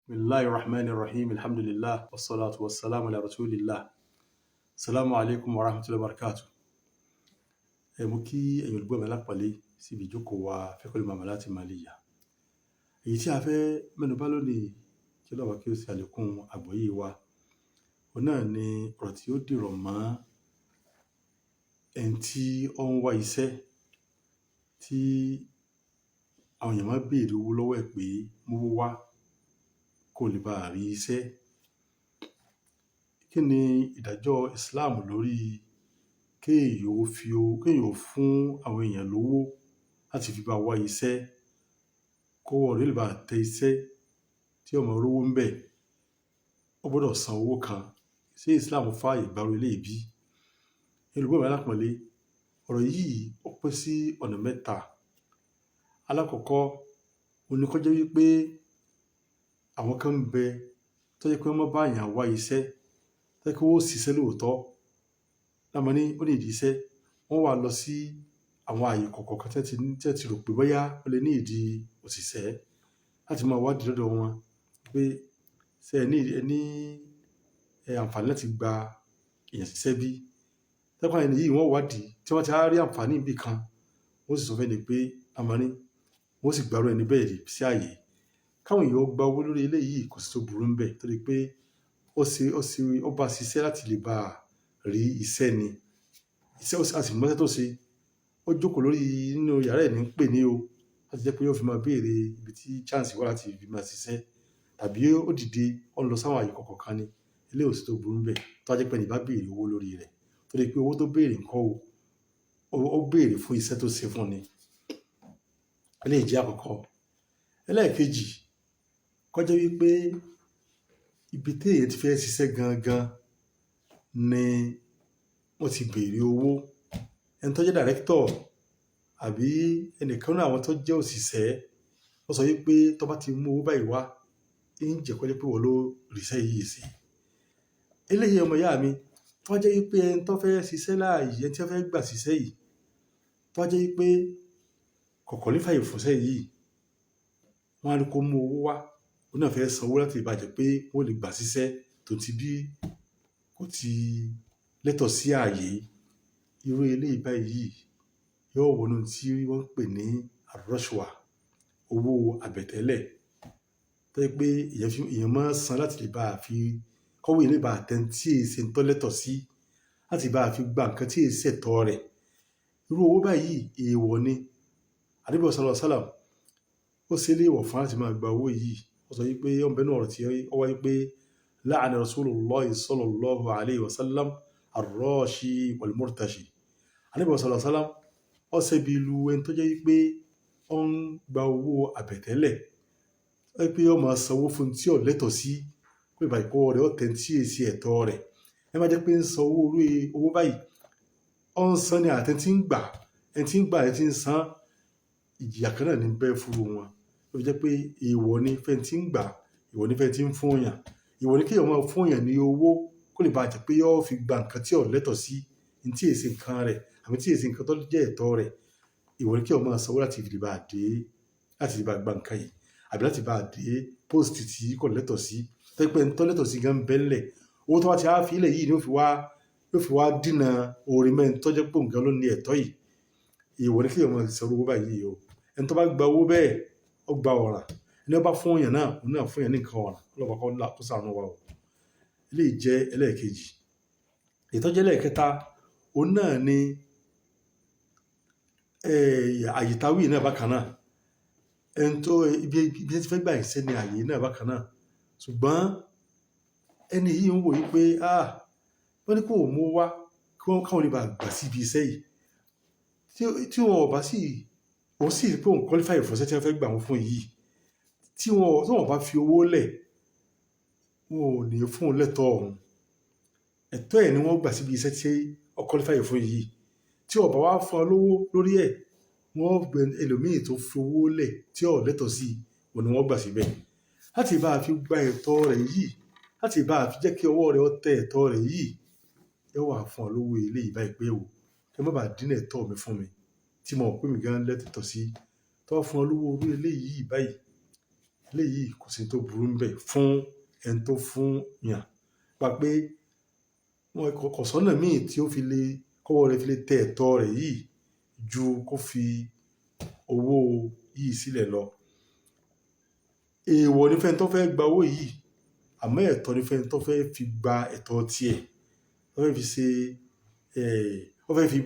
Bismillahir Rahmanir Rahim. Alhamdulillah. Wassalatu wassalamu ala Rasulillah. Assalamu alaikum wa rahmatullahi wa barakatuh. Ẹ mú kí ẹ̀yin olùgbọ́ mi alápọ̀nlé síbi ìjókòó wa Fiqhul Muamalat Maliyya. Èyí tí a fẹ́ mẹ́nubà lónìí, kí Ọlọ́run kí ó ṣe àlékún àgbọ́yé wa. Òun náà ni ọ̀rọ̀ tí ó dìrọ̀ mọ́ ẹni tí ó ń wá iṣẹ́, tí àwọn èèyàn máa ń béèrè owó lọ́wọ́ ẹ̀ pé mówó wá kó lè bá rí iṣẹ́. Kí ni ìdájọ́ Islam lórí kéèyàn ó fi owó, kéèyàn ó fún àwọn èèyàn lówó láti fi bá wá iṣẹ́, kówó rẹ̀ lè bá tẹ iṣẹ́ tí ó máa rówó ń bẹ̀? Ó gbọ́dọ̀ san owó kan. Ṣé Islam fààyè gba irú eléyìí bí? Olùgbọ́ mi alápọ̀nlé, ọ̀rọ̀ yìí ó pín sí ọ̀nà mẹ́ta. Alákọ̀ọ́kọ́, òun ní kó jẹ́ wípé àwọn kan ń bẹ tó jẹ́ pé wọ́n máa bá èèyàn wá iṣẹ́, tó jẹ́ pé wọ́n ó ṣiṣẹ́ lóòótọ́. Wọ́n máa ní ó need iṣẹ́, wọ́n wá lọ sí àwọn ààyè kọ̀ọ̀kan tí wọ́n ti rò pé bóyá ó lè ní ìdí òṣìṣẹ́, láti máa wádìí lọ́dọ̀ wọn pé ṣé ẹ ní àǹfààní láti gba èèyàn ṣiṣẹ́ bí? Tó jẹ́ pé àwọn ẹni yìí wọ́n wádìí, tí wọ́n ti á rí àǹfààní níbì kan, wọ́n sì sọ fún ẹni pé àmọ́ ní wọ́n sì gba irú ẹni bẹ́ẹ̀ sí ààyè. Káwọn èèyàn ó gba owó lórí eléyìí, kò sí tó burú ńbẹ̀, torí pé ó ṣe ó bá ṣiṣẹ́ láti lè bá rí iṣẹ́ ni. Iṣẹ́ a sì mọ iṣẹ́ tó ṣe. Ó jókòó lórí nínú yàrá ẹ̀ ní ń pè ní o, láti jẹ́ pé yóò fi máa béèrè ibi tí chance wà láti fi máa ṣiṣẹ́, tàbí ó dìde, ó ń lọ sáwọn ààyè kọ̀ọ̀kan ni. Eléyìí ò sí tó burú ńbẹ̀, tó bá jẹ́ pé ẹni bá béèrè owó lórí rẹ̀. Torí pé owó tó béèrè ńkọ́ o, ó béèrè fún iṣẹ́ tó ṣe fún ni. Eléyìí jẹ́ àkọ́kọ́. Ẹlẹ́ẹ̀kejì, kó jẹ́ wípé ibi tí èèyàn ti fẹ́ ṣiṣẹ́ gangan ni wọ́n ti béèrè owó. Ẹni tó jẹ́ director àbí ẹnìkan nínú àwọn tó jẹ́ òṣìṣẹ́, ó sọ wípé tó bá ti mú owó báyìí wá, ń jẹ́ kó jẹ́ pé ìwọ ló rí iṣẹ́ yìí ṣe. Eléyìí, ọmọ ìyá mi, tó bá jẹ́ wípé ẹni tó fẹ́ ṣiṣẹ́ láàyè, ẹni tí ó fẹ́ gbà ṣiṣẹ́ yìí, tó bá jẹ́ wípé kò qualify fún iṣẹ́ yìí, wọ́n á ní kó mú owó wá, òun náà fẹ́ san owó láti bá jẹ́ pé wọ́n lè gbà ṣiṣẹ́ tó ti bí kò ti lẹ́tọ̀ọ́ sí ààyè. Irú eléyìí báyìí yóò wọnú tí wọ́n ń pè ní ar-rashwa, owó àbẹ̀tẹ́lẹ̀. Tó jẹ́ pé èèyàn máa ń san láti lè bá fi kọ́wọ́ èèyàn lè bá tẹ tí èé ṣe ń tó lẹ́tọ̀ọ́ sí, láti bá fi gba nǹkan tí èé ṣe ẹ̀tọ́ rẹ̀. Irú owó báyìí èèwọ̀ ni. Ànábì sallallahu alaihi wasallam ó ṣe léèwọ̀ fún láti máa gba owó yìí. Ó sọ wípé ó ń bẹ nínú ọ̀rọ̀ tí ó wáyé pé la'ana Rasulullahi sallallahu alaihi wasallam ar-rashi wal-murtashi. Ànábì sallallahu alaihi wasallam ó ṣẹ́bi lu ẹni tó jẹ́ wípé ó ń gba owó àbẹ̀tẹ́lẹ̀, tó jẹ́ pé ó máa san owó fún tí ò lẹ́tọ̀ọ́ sí, kó lè bá ìkọ́wọ́ rẹ̀ ó tẹ tí èé ṣe ẹ̀tọ́ rẹ̀. Ẹ má jẹ́ pé ń san owó orí owó báyìí, ó ń san ní àti ẹni tí ń gbà, ẹni tí ń gbà, ẹni tí ń san, ìjìyà kan náà ní bẹ́ fún wọn. Ó fi jẹ́ pé èèwọ̀ ni fún ẹni tí ń gbà, èèwọ̀ ni fún ẹni tí ń fún èèyàn. Èèwọ̀ ni kí èèyàn máa fún èèyàn ní owó kó lè bá jẹ́ pé yóò fi gba nǹkan tí ò lẹ́tọ̀ọ́ sí, ní tí èé ṣe nǹkan rẹ̀ àbí tí èé ṣe nǹkan tó jẹ́ ẹ̀tọ́ rẹ̀. Èèwọ̀ ni kí èèyàn máa san owó láti lè bá dé, láti lè bá gba nǹkan yìí, àbí láti bá dé post tí kò lẹ́tọ̀ọ́ sí. Tó jẹ́ pé ẹni tó lẹ́tọ̀ọ́ sí gan ń bẹ́ ńlẹ̀. Owó tó bá ti á fi ilẹ̀ yìí ni ó fi wá dínà oore mọ́ ẹni tó jẹ́ pé òun gan ló ní ẹ̀tọ́ yìí. Èèwọ̀ ni kí èèyàn máa san owó báyìí o. Ẹni tó bá gba owó bẹ́ẹ̀, ó gba ọ̀ràn. Ẹni ó bá fún èèyàn náà, òun náà fún èèyàn ní nǹkan ọ̀ràn. Ọlọ́run kó ṣàánú wa o. Eléyìí jẹ́ ẹlẹ́ẹ̀kejì. Èyí tó jẹ́ ẹlẹ́ẹ̀kẹta, òun náà ni àyè tá wí náà bákan náà. Ẹni tó ibi tí fẹ́ gbà iṣẹ́ ní àyè náà bákan náà. Ṣùgbọ́n ẹni yìí ń wò wípé, ah, wọ́n ní kó mú wá kí wọ́n káwọn lè bá gbà sí ibi iṣẹ́ yìí. Tí wọn ò bá sì, òun sì rí pé òun qualify fún iṣẹ́ tí wọ́n fẹ́ gbà wọ́n fún yìí. Tí wọ́n bá fi owó lẹ̀, wọn ò ní fún òun lẹ́tọ̀ọ́ òun. Ẹ̀tọ́ ẹ̀ ni wọ́n gbà síbi iṣẹ́ tí ó qualify fún yìí. Tí ó bá wá fún ọ lówó lórí ẹ̀, wọ́n gbé ẹlòmíì tó fi owó lẹ̀ tí ò lẹ́tọ̀ọ́ sí, òun ni wọ́n gbà síbẹ̀. Láti bá fi gba ẹ̀tọ́ rẹ̀ yìí, láti bá fi jẹ́ kí ọwọ́ rẹ̀ ó tẹ ẹ̀tọ́ rẹ̀ yìí, yóò wá fún ọ lówó eléyìí báyìí pé o, kí ẹ má bá dínà ẹ̀tọ́ mi fún mi, tí mo mọ̀ pé mi gan lẹ́tọ̀ọ́ sí. Tó bá fún ọ lówó orí eléyìí báyìí, Eléyìí kò sí tó burú ń bẹ̀ fún ẹni tó fún yàn. Pa pé wọn kò sọ́nà míì tí ó fi lè kọ́wọ́ rẹ̀ fi lè tẹ ẹ̀tọ́ rẹ̀ yìí ju kó fi owó yìí sílẹ̀ lọ. Èèwọ̀ ní fẹ́ni tó fẹ́ gba owó yìí, àmọ́ ẹ̀tọ́ ní fẹ́ni tó fẹ́ fi gba ẹ̀tọ́ tiẹ̀, tó fẹ́ fi ṣe, ó fẹ́ fi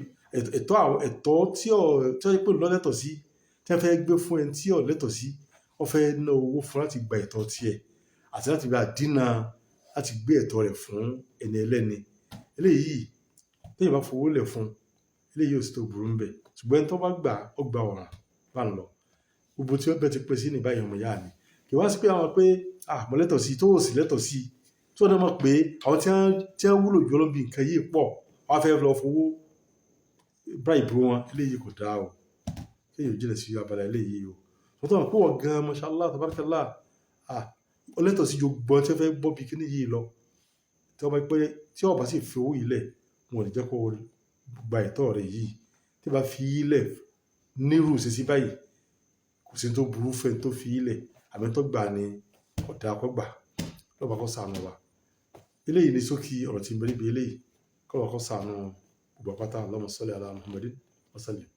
ẹ̀tọ́ àwọn ẹ̀tọ́ tí ó pè lọ́lẹ́tọ̀ sí, tí wọ́n fẹ́ gbé fún ẹni tí ò lẹ́tọ̀ sí, ó fẹ́ ná owó fún láti gba ẹ̀tọ́ tiẹ̀ àti láti gba dínà láti gbé ẹ̀tọ́ rẹ̀ fún ẹni ẹlẹ́ni. Eléyìí tí èèyàn bá fowó lẹ̀ fún, eléyìí ò sí tó burú ń bẹ̀. Ṣùgbọ́n ẹni tó bá gbà, ó gba ọ̀ràn bá ń lọ. Gbogbo tí ó bẹ́ẹ̀ ti pín sí ní báyìí, ọmọ ìyá mi. Kì wá sí pé àwọn pé, ah, mo lẹ́tọ̀ sí, tó ò sì lẹ́tọ̀ sí, tí wọ́n náà mọ̀ pé àwọn tí wọ́n wúlò jù ọ́ lọ bí nǹkan yìí pọ̀, wọ́n á fẹ́ lọ fowó bribe wọn. Eléyìí kò dáa o. Kí èèyàn jìnnà sí abala eléyìí o. Mo tọ́ mọ̀ pé wọ́n gan, mashallah, tabarakallah, ah, ó lẹ́tọ̀ sí ju gbogbo tí wọ́n fẹ́ gbọ́ bí kíní yìí lọ. Tí wọ́n bá pé tí ó bá sì fi owó yìí lẹ̀, wọn ò ní jẹ́ kó gba ẹ̀tọ́ rẹ̀ yìí. Tí ó bá fi í lẹ̀ nírú ìṣesí báyìí, kò sí tó burú fún ẹni tó fi í lẹ̀, àmọ́ ẹni tó gbà ni kò dáa kó gbà. Ọlọ́run bá kó ṣàánú wa. Eléyìí ni ṣókí ọ̀rọ̀ tí ń bẹ níbi eléyìí. K'Ọlọ́run kó ṣàánú gbogbo wa pátá. Allahumma salli ala Muhammadin wa sallim.